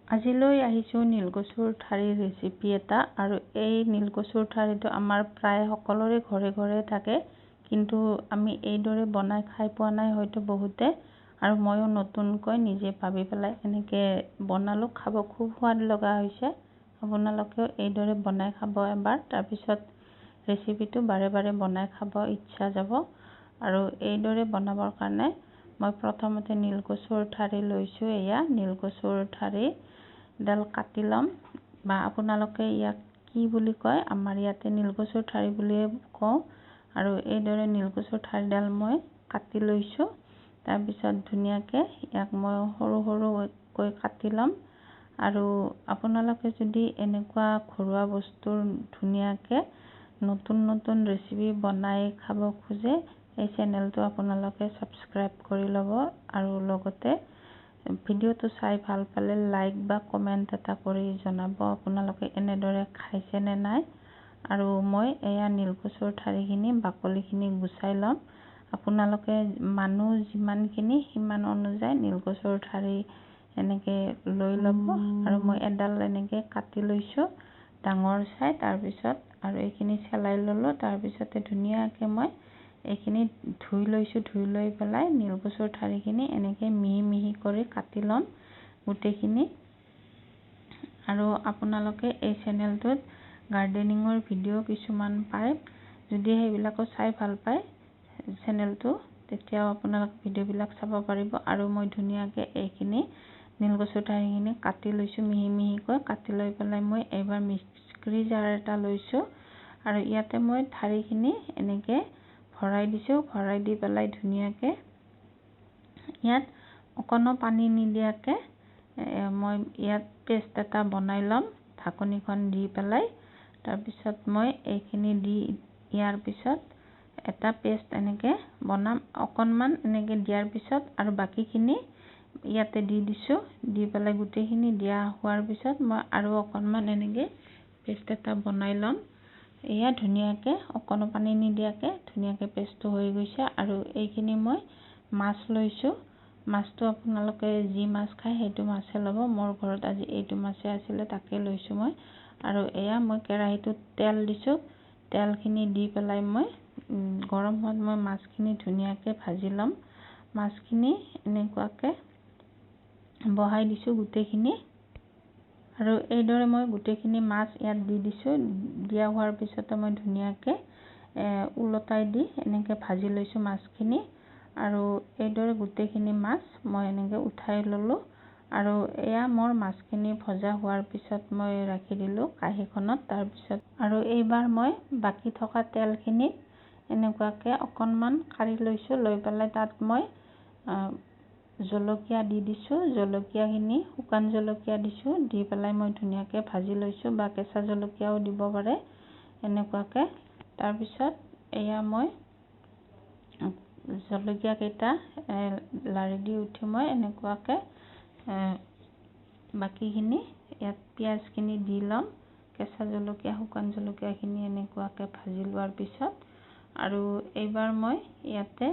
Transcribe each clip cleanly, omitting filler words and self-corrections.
আজি লৈ আহিছোঁ নীলকচুৰ ঠাৰিৰ ৰেচিপি এটা। আৰু এই নীলকচুৰ ঠাৰিটো আমাৰ প্ৰায় সকলোৰে ঘৰে ঘৰে থাকে, কিন্তু আমি এইদৰে বনাই খাই পোৱা নাই হয়তো বহুতে। আৰু ময়ো নতুনকৈ নিজে ভাবি পেলাই এনেকৈ বনালোঁ, খাব খুব সোৱাদ লগা হৈছে। আপোনালোকেও এইদৰে বনাই খাব এবাৰ, তাৰপিছত ৰেচিপিটো বাৰে বাৰে বনাই খাব ইচ্ছা যাব। আৰু এইদৰে বনাবৰ কাৰণে মই প্ৰথমতে নীলকচুৰ ঠাৰি লৈছোঁ। এয়া নীলকচুৰ ঠাৰিডাল কাটি ল'ম, বা আপোনালোকে ইয়াক কি বুলি কয়, আমাৰ ইয়াতে নীলকচুৰ ঠাৰি বুলিয়ে কওঁ। আৰু এইদৰে নীলকচুৰ ঠাৰিডাল মই কাটি লৈছোঁ। তাৰপিছত ধুনীয়াকৈ ইয়াক মই সৰু সৰুকৈ কাটি ল'ম। আৰু আপোনালোকে যদি এনেকুৱা ঘৰুৱা বস্তুৰ ধুনীয়াকৈ নতুন নতুন ৰেচিপি বনাই খাব খোজে, এই চেনেলটো আপোনালোকে ছাবস্ক্ৰাইব কৰি ল'ব। আৰু লগতে ভিডিঅ'টো চাই ভাল পালে লাইক বা কমেণ্ট এটা কৰি জনাব আপোনালোকে এনেদৰে খাইছেনে নাই। আৰু মই এয়া নীলকচুৰ ঠাৰিখিনি বাকলিখিনি গুচাই ল'ম। আপোনালোকে মানুহ যিমানখিনি সিমান অনুযায়ী নীলকচুৰ ঠাৰি এনেকৈ লৈ ল'ব। আৰু মই এডাল এনেকৈ কাটি লৈছোঁ ডাঙৰ চাই। তাৰপিছত আৰু এইখিনি চেলাই ল'লোঁ। তাৰপিছতে ধুনীয়াকৈ মই এইখিনি ধুই লৈছোঁ। ধুই লৈ পেলাই নীলকচুৰ ঠাৰিখিনি এনেকৈ মিহি মিহি কৰি কাটি ল'ম গোটেইখিনি। আৰু আপোনালোকে এই চেনেলটোত গাৰ্ডেনিঙৰ ভিডিঅ' কিছুমান পায়, যদি সেইবিলাকো চাই ভাল পায় চেনেলটো, তেতিয়াও আপোনালোকে ভিডিঅ'বিলাক চাব পাৰিব। আৰু মই ধুনীয়াকৈ এইখিনি নীলকচুৰ ঠাৰিখিনি কাটি লৈছোঁ মিহি মিহিকৈ। কাটি লৈ পেলাই মই এইবাৰ মিক্সি জাৰ এটা লৈছোঁ আৰু ইয়াতে মই ঠাৰিখিনি এনেকৈ ভৰাই দিছোঁ। ভৰাই দি পেলাই ধুনীয়াকৈ ইয়াত অকণো পানী নিদিয়াকৈ মই ইয়াত পেষ্ট এটা বনাই ল'ম ঢাকনিখন দি পেলাই। তাৰপিছত মই এইখিনি দি ইয়াৰ পিছত এটা পেষ্ট এনেকৈ বনাম। অকণমান এনেকৈ দিয়াৰ পিছত আৰু বাকীখিনি ইয়াতে দি দিছোঁ। দি পেলাই গোটেইখিনি দিয়া হোৱাৰ পিছত মই আৰু অকণমান এনেকৈ পেষ্ট এটা বনাই ল'ম। এয়া ধুনীয়াকৈ অকণো পানী নিদিয়াকৈ ধুনীয়াকৈ পেষ্টটো হৈ গৈছে। আৰু এইখিনি মই মাছ লৈছোঁ। মাছটো আপোনালোকে যি মাছ খায় সেইটো মাছে ল'ব। মোৰ ঘৰত আজি এইটো মাছে আছিলে, তাকে লৈছোঁ মই। আৰু এয়া মই কেৰাহীটোত তেল দিছোঁ। তেলখিনি দি পেলাই মই গৰম হোৱাত মই মাছখিনি ধুনীয়াকৈ ভাজি ল'ম। মাছখিনি এনেকুৱাকৈ বহাই দিছোঁ গোটেইখিনি। আৰু এইদৰে মই গোটেইখিনি মাছ ইয়াত দি দিছোঁ। দিয়া হোৱাৰ পিছতে মই ধুনীয়াকৈ ওলটাই দি এনেকৈ ভাজি লৈছোঁ মাছখিনি। আৰু এইদৰে গোটেইখিনি মাছ মই এনেকৈ উঠাই ল'লোঁ। আৰু এয়া মোৰ মাছখিনি ভজা হোৱাৰ পিছত মই ৰাখি দিলোঁ কাঁহীখনত। তাৰপিছত আৰু এইবাৰ মই বাকী থকা তেলখিনিত এনেকুৱাকৈ অকণমান কাঢ়ি লৈছোঁ। লৈ পেলাই তাত মই জলকীয়া দি দিছোঁ। জলকীয়াখিনি শুকান জলকীয়া দিছোঁ। দি পেলাই মই ধুনীয়াকৈ ভাজি লৈছোঁ, বা কেঁচা জলকীয়াও দিব পাৰে এনেকুৱাকৈ। তাৰপিছত এয়া মই জলকীয়াকেইটা লাৰি দি উঠি মই এনেকুৱাকৈ বাকীখিনি ইয়াত পিঁয়াজখিনি দি ল'ম। কেঁচা জলকীয়া শুকান জলকীয়াখিনি এনেকুৱাকৈ ভাজি লোৱাৰ পিছত আৰু এইবাৰ মই ইয়াতে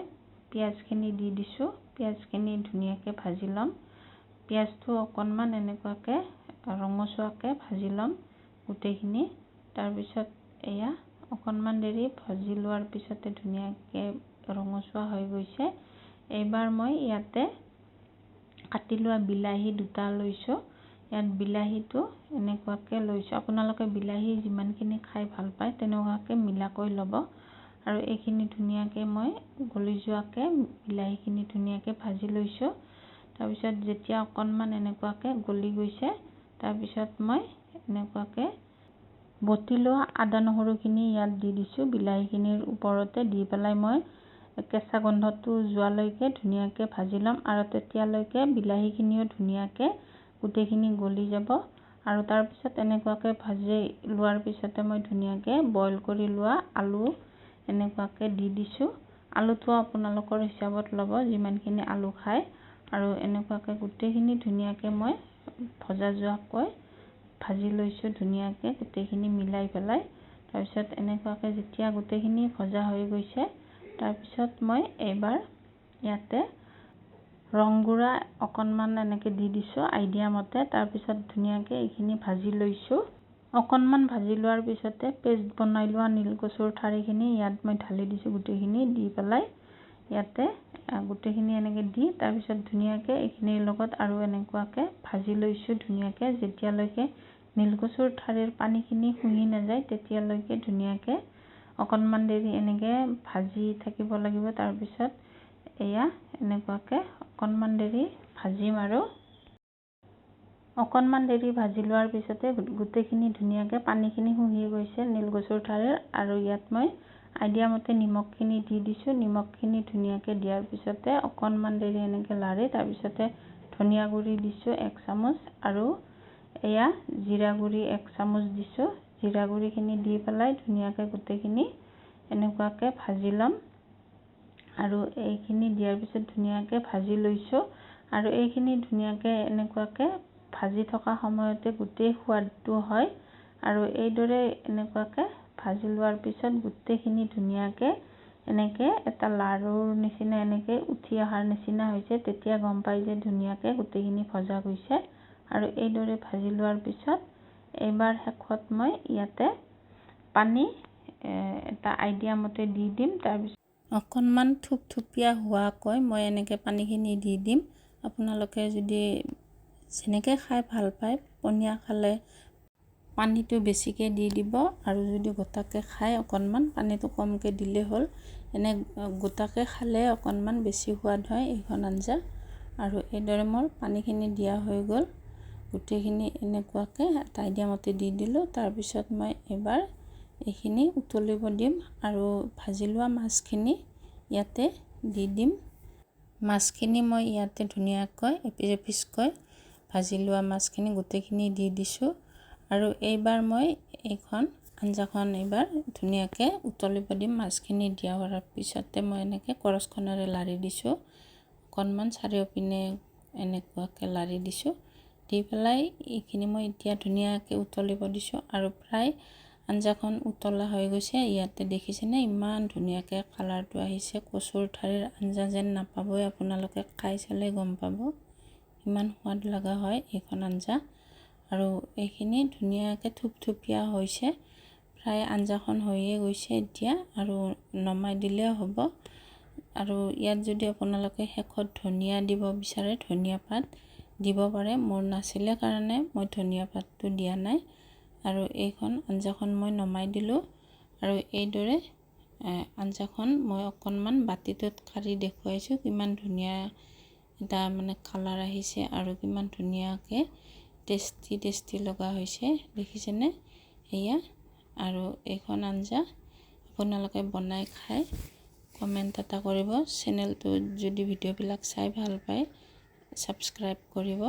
পিঁয়াজখিনি দি দিছোঁ। পিঁয়াজখিনি ধুনীয়াকৈ ভাজি ল'ম। পিঁয়াজটো অকণমান এনেকুৱাকৈ ৰঙচুৱাকৈ ভাজি ল'ম গোটেইখিনি। তাৰপিছত এয়া অকণমান দেৰি ভাজি লোৱাৰ পিছতে ধুনীয়াকৈ ৰঙচুৱা হৈ গৈছে। এইবাৰ মই ইয়াতে কাটি লোৱা বিলাহী দুটা লৈছোঁ। ইয়াত বিলাহীটো এনেকুৱাকৈ লৈছোঁ। আপোনালোকে বিলাহী যিমানখিনি খাই ভাল পায় তেনেকুৱাকৈ মিলাকৈ ল'ব। আৰু এইখিনি ধুনীয়াকৈ মই গলি যোৱাকৈ বিলাহীখিনি ধুনীয়াকৈ ভাজি লৈছোঁ। তাৰপিছত যেতিয়া অকণমান এনেকুৱাকৈ গলি গৈছে, তাৰপিছত মই এনেকুৱাকৈ বটি লোৱা আদা নহৰুখিনি ইয়াত দি দিছোঁ বিলাহীখিনিৰ ওপৰতে। দি পেলাই মই কেঁচা গোন্ধটো যোৱালৈকে ধুনীয়াকৈ ভাজি ল'ম। আৰু তেতিয়ালৈকে বিলাহীখিনিও ধুনীয়াকৈ গোটেইখিনি গলি যাব। আৰু তাৰপিছত এনেকুৱাকৈ ভাজি লোৱাৰ পিছতে মই ধুনীয়াকৈ বইল কৰি লোৱা আলু এনেকুৱাকৈ দি দিছোঁ। আলুটো আপোনালোকৰ হিচাপত ল'ব, যিমানখিনি আলু খায়। আৰু এনেকুৱাকৈ গোটেইখিনি ধুনীয়াকৈ মই ভজা যোৱাকৈ ভাজি লৈছোঁ ধুনীয়াকৈ গোটেইখিনি মিলাই পেলাই। তাৰপিছত এনেকুৱাকৈ যেতিয়া গোটেইখিনি ভজা হৈ গৈছে, তাৰপিছত মই এইবাৰ ইয়াতে ৰং গুড়া অকণমান এনেকৈ দি দিছোঁ আইডিয়া মতে। তাৰপিছত ধুনীয়াকৈ এইখিনি ভাজি লৈছোঁ। অকণমান ভাজি লোৱাৰ পিছতে পেষ্ট বনাই লোৱা নীলকচুৰ ঠাৰিখিনি ইয়াত মই ঢালি দিছোঁ। গোটেইখিনি দি পেলাই ইয়াতে গোটেইখিনি এনেকৈ দি তাৰপিছত ধুনীয়াকৈ এইখিনিৰ লগত আৰু এনেকুৱাকৈ ভাজি লৈছোঁ ধুনীয়াকৈ। যেতিয়ালৈকে নীলকচুৰ ঠাৰিৰ পানীখিনি শুহি নাযায়, তেতিয়ালৈকে ধুনীয়াকৈ অকণমান দেৰি এনেকৈ ভাজি থাকিব লাগিব। তাৰপিছত এয়া এনেকুৱাকৈ অকণমান দেৰি ভাজিম আৰু অকণমান দেৰি ভাজি লোৱাৰ পিছতে গোটেইখিনি ধুনীয়াকৈ পানীখিনি শুহি গৈছে নীলকচুৰ ঠাৰিৰ, আৰু ইয়াত মই আইডিয়া মতে নিমখখিনি দি দিছোঁ। নিমখখিনি ধুনীয়াকৈ দিয়াৰ পিছতে অকণমান দেৰি এনেকৈ লাৰি তাৰপিছতে ধনিয়া গুড়ি দিছোঁ 1 চামুচ আৰু এয়া জিৰা গুড়ি 1 চামুচ দিছোঁ। জিৰা গুড়িখিনি দি পেলাই ধুনীয়াকৈ গোটেইখিনি এনেকুৱাকৈ ভাজি ল'ম আৰু এইখিনি দিয়াৰ পিছত ধুনীয়াকৈ ভাজি লৈছোঁ। আৰু এইখিনি ধুনীয়াকৈ এনেকুৱাকৈ ভাজি থকা সময়তে গোটেই সোৱাদটো হয়। আৰু এইদৰে এনেকুৱাকৈ ভাজি লোৱাৰ পিছত গোটেইখিনি ধুনীয়াকৈ এনেকৈ এটা লাৰুৰ নিচিনা এনেকৈ উঠি অহাৰ নিচিনা হৈছে, তেতিয়া গম পাই যে ধুনীয়াকৈ গোটেইখিনি ভজা গৈছে। আৰু এইদৰে ভাজি লোৱাৰ পিছত এইবাৰ শেষত মই ইয়াতে পানী এটা আইডিয়া মতে দি দিম। তাৰপিছত অকণমান থুপথুপীয়া হোৱাকৈ মই এনেকৈ পানীখিনি দি দিম। আপোনালোকে যদি যেনেকৈ খাই ভাল পায়, পনীয়া খালে পানীটো বেছিকৈ দি দিব, আৰু যদি গোটাকৈ খায় অকণমান পানীটো কমকৈ দিলেই হ'ল। এনে গোটাকৈ খালে অকণমান বেছি সোৱাদ হয় এইখন আঞ্জা। আৰু এইদৰে মোৰ পানীখিনি দিয়া হৈ গ'ল। গোটেইখিনি এনেকুৱাকৈ এটা আইডিয়া মতে দি দিলোঁ। তাৰপিছত মই এইবাৰ এইখিনি উতলিব দিম আৰু ভাজি লোৱা মাছখিনি ইয়াতে দি দিম। মাছখিনি মই ইয়াতে ধুনীয়াকৈ এপিচ এপিচকৈ ভাজি লোৱা মাছখিনি গোটেইখিনি দি দিছোঁ। আৰু এইবাৰ মই এইখন আঞ্জাখন এইবাৰ ধুনীয়াকৈ উতলিব দিম। মাছখিনি দিয়া হোৱাৰ পিছতে মই এনেকৈ কৰছখনেৰে লাৰি দিছোঁ, অকণমান চাৰিওপিনে এনেকুৱাকৈ লাৰি দিছোঁ। দি পেলাই এইখিনি মই এতিয়া ধুনীয়াকৈ উতলিব দিছোঁ আৰু প্ৰায় আঞ্জাখন উতলা হৈ গৈছে। ইয়াতে দেখিছেনে ইমান ধুনীয়াকৈ কালাৰটো আহিছে, কচুৰ ঠাৰিৰ আঞ্জা যেন নাপাবই, আপোনালোকে খাই চালে গম পাব ইমান সোৱাদ লগা হয় এইখন আঞ্জা। আৰু এইখিনি ধুনীয়াকৈ থুপথুপীয়া হৈছে, প্ৰায় আঞ্জাখন হৈয়ে গৈছে এতিয়া আৰু নমাই দিলেও হ'ব। আৰু ইয়াত যদি আপোনালোকে শেষত ধনিয়া দিব বিচাৰে, ধনিয়া পাত দিব পাৰে। মোৰ নাছিলে কাৰণে মই ধনিয়া পাতটো দিয়া নাই। আৰু এইখন আঞ্জাখন মই নমাই দিলোঁ। আৰু এইদৰে আঞ্জাখন মই অকণমান বাতিটোত কাঢ়ি দেখুৱাইছোঁ কিমান ধুনীয়া এটা মানে কালাৰ আহিছে আৰু কিমান ধুনীয়াকৈ টেষ্টি টেষ্টি লগা হৈছে, দেখিছেনে এয়া। আৰু এইখন আঞ্জা আপোনালোকে বনাই খাই কমেণ্ট এটা কৰিব। চেনেলটোত যদি ভিডিঅ'বিলাক চাই ভাল পায়, ছাবস্ক্ৰাইব কৰিব।